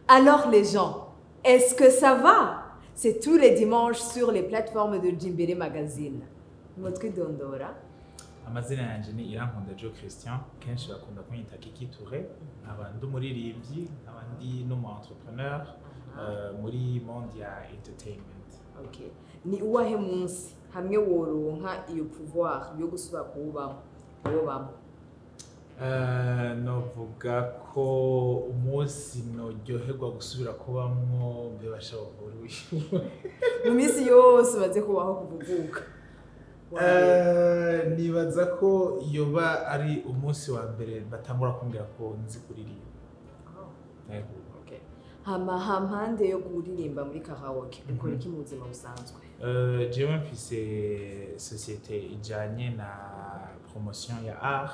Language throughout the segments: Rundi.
Alors les gens, est-ce que ça va? C'est tous les dimanches sur les plateformes de Jimbere Magazine. Mwotwidondora? Amazina yanjye ni Irankunda Joe Christian, kenshi bakunda kunyita Kiki Touré. Nkaba ndi umuririmbyi, nkaba ndi n'umu entrepreneur muri monde ya entertainment. Okay. Ni uwahe munsi hamwe woronka iyo pouvoir yo gusubira kuwubamo wobamo? Novuga ko umunsi noryoherwa gusubira kubamwo, mbebasha buri Mu minsi yose umaze kubaho kuva uvuka. Nibaza ko yoba ari umunsi wa mbere batangura kumbwira ko nzi kuririmba. Yego. Okay. Hama hampande yo kuririmba muri karaoke, ukora iki mu buzima busanzwe? Jewe mfise société ijanye na promotion ya art,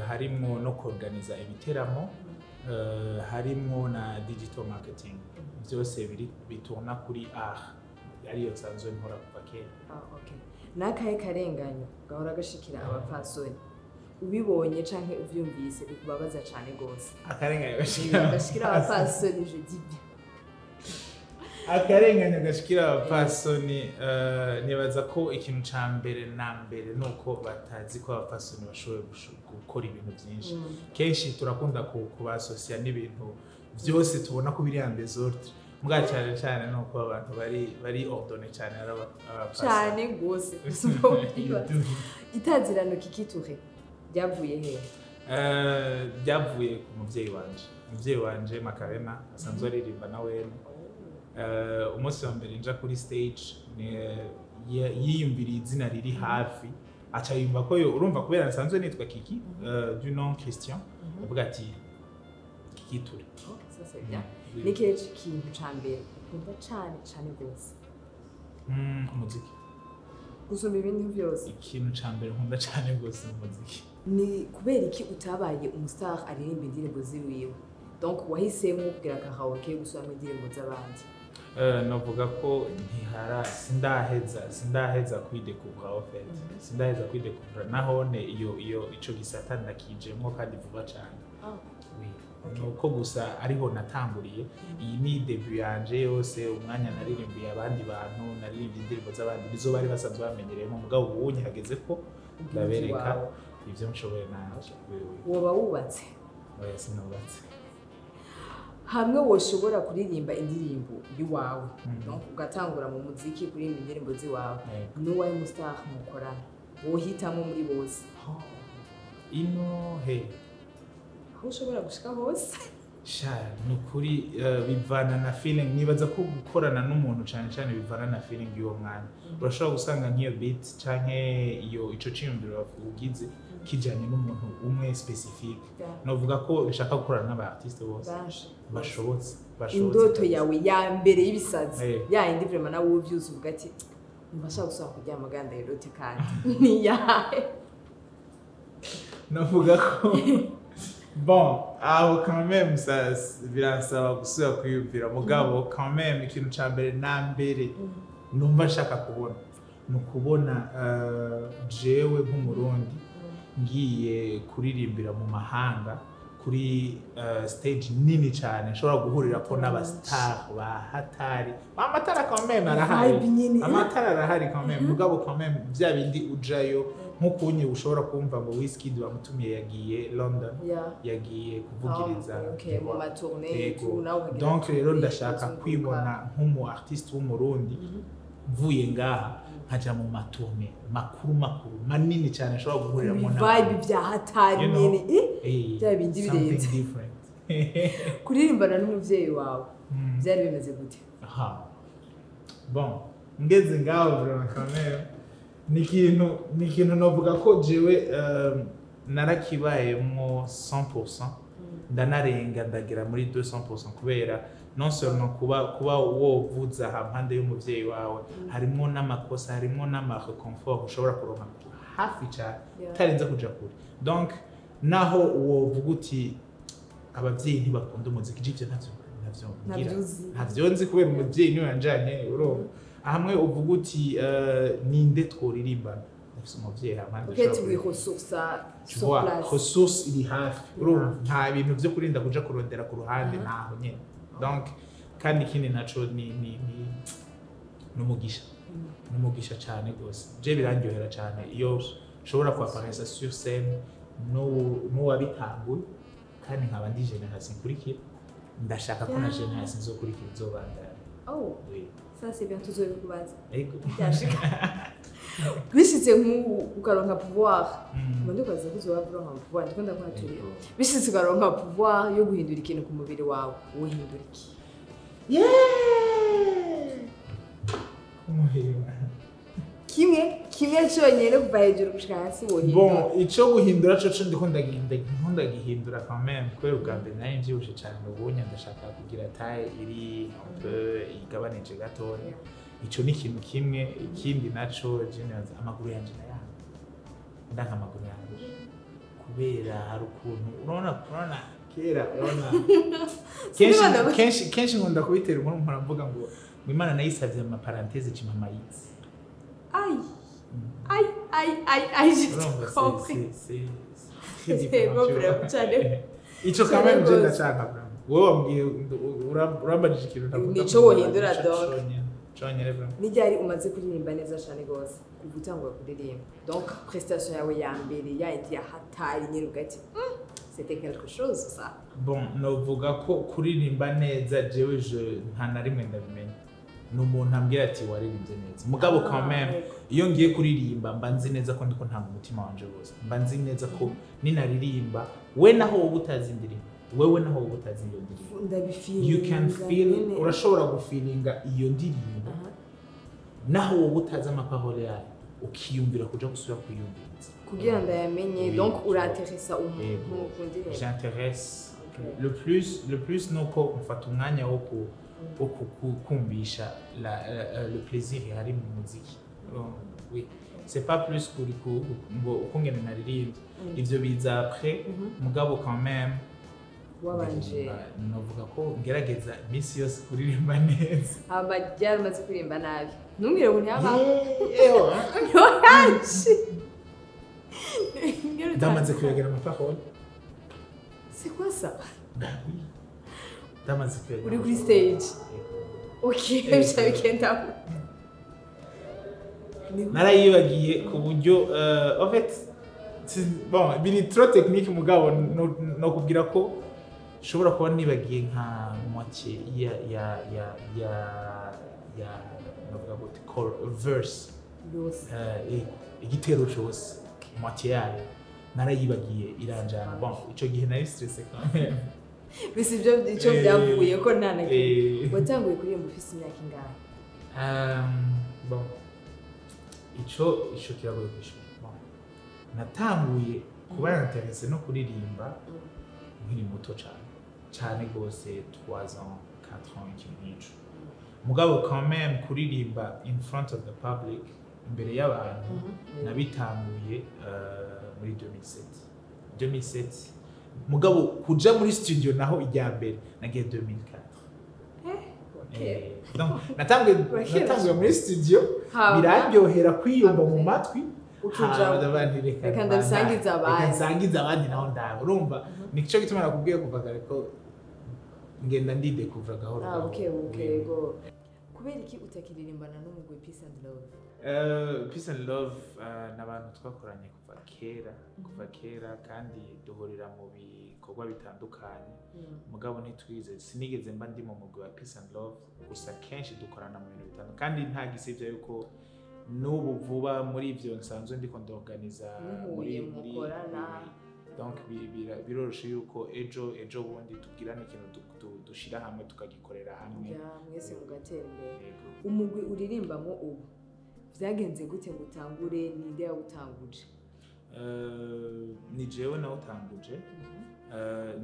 harimwo no kuorganiza ibiteramo, harimwo na digital marketing. Byose biri biturna kuri art, ariyo nsanzwe nkora kuva kera. Ah, okay. Nakahe karenganyo gahora gashikira abapfasoni, ubibonye canke uvyumvise bikubabaza cane gose? Akarenganyo gashikira Gashikira abapfasoni, je dis bien. Akarenganyo gashikira abapfasoni, nibaza ko ikintu ca mbere na mbere nuko batazi ko abapfasoni bashoboye gukora ibintu byinshi. Kenshi turakunda kubasosiya n'ibintu byose tubona ko biri en désordre, mbwa cyane cyane nuko abantu bari ordonnés cyane ari abapfasoni. Cane gose. Itazirano Kiki Touré ryavuye hehe? Byavuye ku muvyeyi wanje. Umuvyeyi wanje Makarena asanzwe aririmba na wene. Umunsi wa mbere nja kuri stage, yiyumviriye izina riri hafi, aca yumva ko yo urumva kubera nsanzwe nitwa Kiki, du nom Christian, avuga ati Kiki Touré. Oh, ça c'est bien. Ni ikihe kintu ca mbere ukunda cane cane gose? Umuziki. Gusumba ibindi vyose? Ikintu ca mbere nkunda cane rwose ni umuziki. Ni kubera iki utabaye umustar aririmba indirimbo ziwiwe? Donc wahisemo kugira karaoke, gusubiramo indirimbo z'abandi? Novuga ko ntihara, sindaheza kwidekuvura en fait. Sindaheza kwidekuvura nahone iyo ico gisata ndakijemwo kandi vuba cane. Oui. Nuko gusa ariho natanguriye. Iyi ni début yanje yose. Umwanya naririmbiye abandi bantu, naririmbye indirimbo z'abandi, nizo bari basanzwe bamenyereyemo, mugabo ubunye hageze ko ndabereka Iwawe. ivyo nshoboye nanje. Oui, oui. Woba wubatse? Oya, sinubatse. Hamwe woshobora kuririmba indirimbo y'iwawe, donc ugatangura mu muziki kuririmba indirimbo z'iwawe, n'uwahe mustar mukorana wohitamo muri bose? Oh, ino he? Aho ushobora gushika hose. Sha, ni ukuri, bivana na feeling. Nibaza ko gukorana n'umuntu cyane cyane bivana na feeling y'uwo mwanya. Urashobora gusanga nk'iyo beat canke iyo ico ciyumviro ugize kijanye n'umuntu umwe spécifique. Novuga ko nshaka gukorana n'aba artiste bose Benshi. bashobotse, bashobotse Indoto kabisa. yawe ya mbere y'ibisazi, ya yindi vraiment nawe uvyuze uvuga ati umva ashaka gusubira kuryama ganda irote kandi, ni yahe? Navuga ko bon, aho quand même ça biransaba gusubira kwiyumvira, mugabo quand même ikintu ca mbere na mbere numva nshaka kubona ni ukubona jewe nk'Umurundi ngiye kuririmbira mu mahanga kuri stage nini cyane, nshobora guhurirako n'abastar ba hatari. Amatara quand même arahari. Vibe nyene. Amatara arahari quand même, mugabo quand même bya bindi ujayo nk'ukunye ushobora kumva ngo Wizkid bamutumiye, yagiye London, yagiye kuvugiriza. Ah, okay, mu ma tournées. Yego. Nawe ukagira Donc rero tournée, ndashaka uzunguruka. kwibona nk'umu artiste w'Umurundi mvuye ngaha nkaja mu ma tournées makuru makuru manini cyane nshobora guhuriramo Vibe bya hatari You know? nyene. Bya bindi Something birenze. different. Kuririmbana n'umuvyeyi wawe byari bimeze gute? Aha. Bon, ngeze ngaho vraiment quand même ni ikintu novuga ko jewe narakibayemwo 100%, ndanarenga ndagera muri 200%, kubera non seulement kuba wovuza hampande y'umuvyeyi wawe, harimwo n'amakosa, harimwo n'ama réconfort ushobora kuronka hafi cyane utarinze kuja kure. Donc naho wovuga uti abavyeyi ntibakunda umuziki, je ivyo ntavyo ngira. Ntavyo uzi. Ntavyo nzi kubera umuvyeyi niwe yanjanye. Urumva hamwe uvuga uti ninde tworirimbana, ndafise umuvyeyi hampande En fait, ushobora kuririmba. wiressourça Tu sur vois, place. ressource iri hafi. Urumva nta bintu vyo kurinda kuja kurondera ku ruhande, ntaho nyene. Donc kandi ikindi naco ni n'umugisha, n'umugisha cyane rwose. Je birandyohera cyane iyo nshobora kwaparesa sur scène n'uwabitanguye, kandi nkaba ndi génération ikurikira. Ndashaka ko na génération izokurikira izobandanya. Oh. Oui. Ça c'est bien, tuzobikubaza. Ego. Byashika, bishitse nk'ubu ukaronka pouvoir, ubundi ukaza ko uzoba uronka pouvoir, ndiko ndakwaturira. Ego. Bishitse ukaronka pouvoir yo guhindura ikintu ku mubiri wawe, wohindura iki? Yeah! Umubiri wawe. Kimwe kimwe cyonyine, kuva hejuru gushika hasi, wohindura. Bon, ico guhindura coco ndiko ndagihindura quand même, kubera ubwa mbere nari mvyibushe cane, ubunye ndashaka kugira taille iri un peu igabanije gatoya. Ico ni ikintu kimwe. Ikindi naco, je nibaza amaguru yanje nayanga, ndanka amaguru yanje, kubera hari ukuntu urabona kera, urabona kenshi kenshi nkunda kubitera inkuru, mpora mvuga ngo Imana nayisavye ama parenthèses, cimpa amayitsi. Aïe aïe aïe aïe aïe, j'ai Urumva, compris. c'est très C'est différent, bon, tu vois. vraiment, cyane. Ico quand Cyane même je rwose. ndashaka vraiment. Wowe wambwiye, urambajije ikintu ntakunda Nico kuvuga, wohindura, nico donc. conyene vraiment. Ni ryari umaze kuririmba neza cyane rwose kuva utangura kuririmba? Donc prestation yawe ya mbere yayindi ya hatari nyine, uvuga ati: C'était quelque chose, ça." Bon, novuga ko kuririmba neza jewe je nta na rimwe ndabimenya, ni umuntu ambwira ati: "Waririmbye neza." Mugabo quand même iyo ngiye kuririmba mba nzi neza ko ndiko ntanga umutima wanje wose, mba nzi neza ko ninaririmba, we naho wowe utazi indirimbo, wewe naho wowe utazi iyo ndirimbo, Ndabifilinga. you can feel. Nyene. Urashobora gufilinga iyo ndirimbo naho wowe utazi ama paroles yayo, ukiyumvira kuja gusubira kuyumviriza. Kugira ndayamenye. Oui, Donc tu vois. uranteresa umuntu Yego. ku ndirimbo. J'intéresse le plus nuko mfata umwanya wo kumvisha le plaisir ihari mu muziki. Oui, c'est pas plus kuri ngo ukungene naririmbye, ivyo biza après. Mugabo quand même Wabanje ndirimba, novuga ko ngerageza iminsi yose kuririmba neza. Hama ryaramaze kuririmba nabi, ntumbwire ngo ntiyaba Yewe, ntiwaje. Ndamaze kuyagera ama paroles. C'est quoi ça? Ndamaze kuyagera. Uri kuri stage? Ok. Eh, bica bigenda. Narayibagiye ku buryo en fait bon, biri trop technique, mugabo no kubwira ko nshobora kuba nibagiye nka moitié ya navuga gute, verse. Yose. Igitero cose, moitié yayo narayibagiye, iranjana. Bon, ico gihe nari stressé quand même. Bisi ibyo icyo byavuye ko nta na kimwe. Watanguye kuririmba ufise imyaka ingahe? Bon, ico kiragoye kwishura. Bon, natanguye kuba intéressé no kuririmba nkiri muto cyane cyane rwose, 3 ans, 4 ans, ikintu nk'ico. Mugabo quand même kuririmba in front of the public, imbere y'abantu, nabitanguye muri 2007, 2007. Mugabo kuja muri studio naho ijya mbere nagiye 2004. Donc Urakera. natanguye muri studio, Hama, biraryohera kwiyumva mu Après, matwi. ucuja Hama ndavuga nti reka reka ndabisangize abandi. Reka nsangize abandi naho ndabe. Urumva, nico gituma nakubwiye kuva kare ko ngenda ndidekuvura gahoro Ah, gahoro. buke buke. Yego. Kubera iki utakiririmbana n'umugwi Peace and Love? Peace and Love ni abantu twakoranye kuva kera, kuva kera, kandi duhurira mu bikorwa bitandukanye. Mugabo ntitwize, sinigeze mba ndi mu mugwi wa Peace and Love, gusa kenshi dukorana mu bintu bitandukanye, kandi nta gisibya yuko n'ubu vuba muri ivyo nsanzwe ndiko ndorganiza Muhuye, muri mukorana. Donc biroroshe yuko ejo bundi tugirana ikintu dushira hamwe, tukagikorera hamwe. Ya, mwese mugatera imbere. Yego. Umugwi uririmbamo ubu vyagenze gute ngo utangure? Ninde yawutanguje? Ni jewe nawutanguje.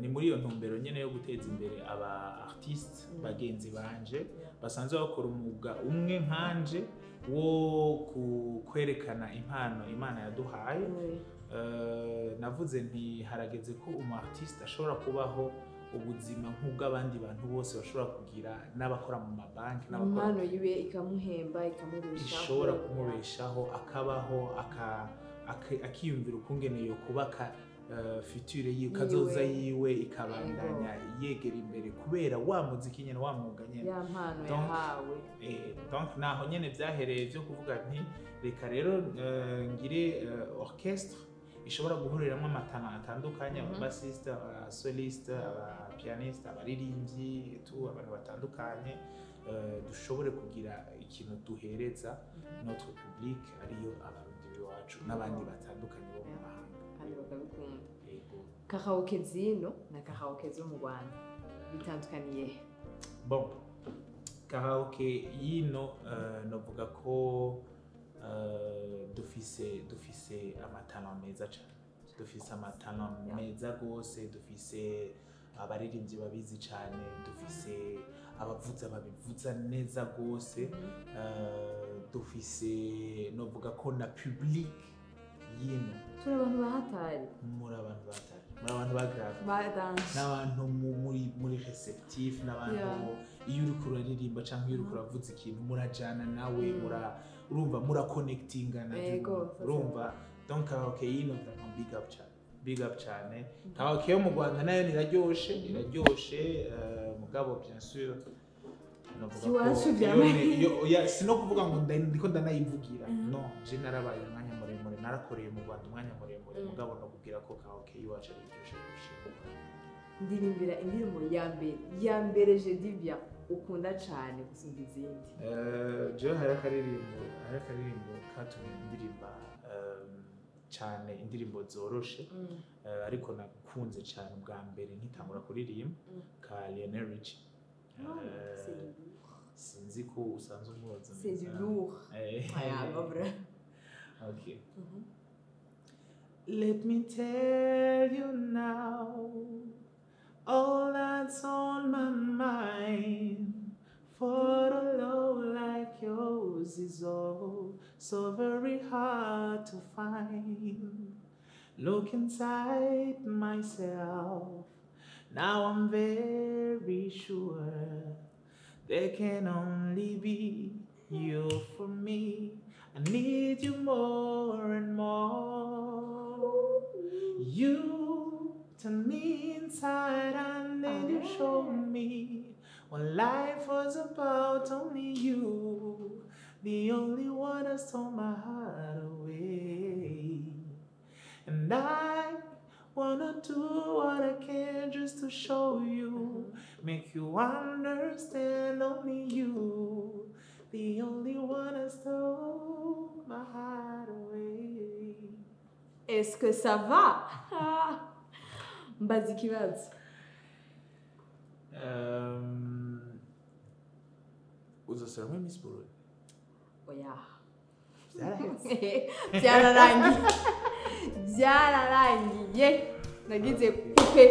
Ni muri iyo ntumbero nyene yo guteza imbere aba artiste bagenzi banje basanzwe bakora umwuga umwe nkanje wo kwerekana impano Imana yaduhaye. Navuze nti harageze ko umu artiste ashobora kubaho ubuzima nk'ubw'abandi bantu bose bashobora kugira, n'abakora mu mabanki, n'abakora Impano yiwe ikamuhemba, ikamubeshaho. Ishobora kumubeshaho, akabaho, akiyumvira ukungene yo kubaka Future yiwe, kazoza yiwe ikabandanya yegera imbere kubera wa muziki nyene, wa mwuga nyene, ya mpano Donc, yahawe. Donc naho nyene vyahereye vyo kuvuga nti reka rero ngire orchestre ishobora guhuriramwo ama talents atandukanye, aba bassiste, aba soliste, aba pianiste, abaririmbyi, tu abantu batandukanye, dushobore kugira ikintu duhereza notre public, ariyo Abarundi b'iwacu n'abandi batandukanye bo mu mahanga. Kandi bakabikunda. Yego. Karaoke zino na karaoke zo mu Rwanda bitandukaniye he? Bon, karaoke yino, novuga ko dufise ama talents meza cyane, dufise ama talents meza gose, dufise abaririmbyi babizi cyane, dufise abavuza babivuza neza gose, dufise, novuga ko na public yino. Turi abantu bahatari. Muri abantu batari, muri abantu ba grave. Ba danger. N'abantu muri réceptif, n'abantu iyo uriko uraririmba cyangwa iyo uriko uravuza ikintu murajana nawe, urumva murakonectingana. Urumva, donc karaoke yino vraiment big up cyane, big up cyane. Karaoke yo mu Rwanda nayo niraryoshe, iraryoshe, mugabo bien sûr novuga ko Iwacu oya, si no kuvuga ngo ndiko ndanayivugira, no je narabaye umwanya muremure, narakoreye mu Rwanda umwanya muremure, mugabo no kubwira ko karaoke y'iwacu ari iryoshe kurusha. Ndirimbira indirimbo ya mbere, ya mbere, je dis bien, ukunda cane gusumba izindi. Jewe hari akaririmbo katumye ndirimba cyane indirimbo zoroshe, ariko nakunze cyane ubwa mbere nkitangura kuririmba, ka Lionel Richie. C'est du lourd. Sinzi ko usanzwe umubaza. C'est du lourd. Aya, vrai. Okay. Let me tell you now all that's on my mind. For a love like yours is all so very hard to find. Look inside myself. Now I'm very sure there can only be you for me. I need you more and more. You turn me inside and then you show me what life was about. Only you, the only one that stole my heart away. And I wanna do what I can just to show you, make you understand. Only you, the only one that stole my heart away. Est-ce que ça va? Ah. Mbaza ikibazo. Uzosora muri Miss Burundi? Oya. Byarahetse. Byararangiye, byararangiye, nagize coupe.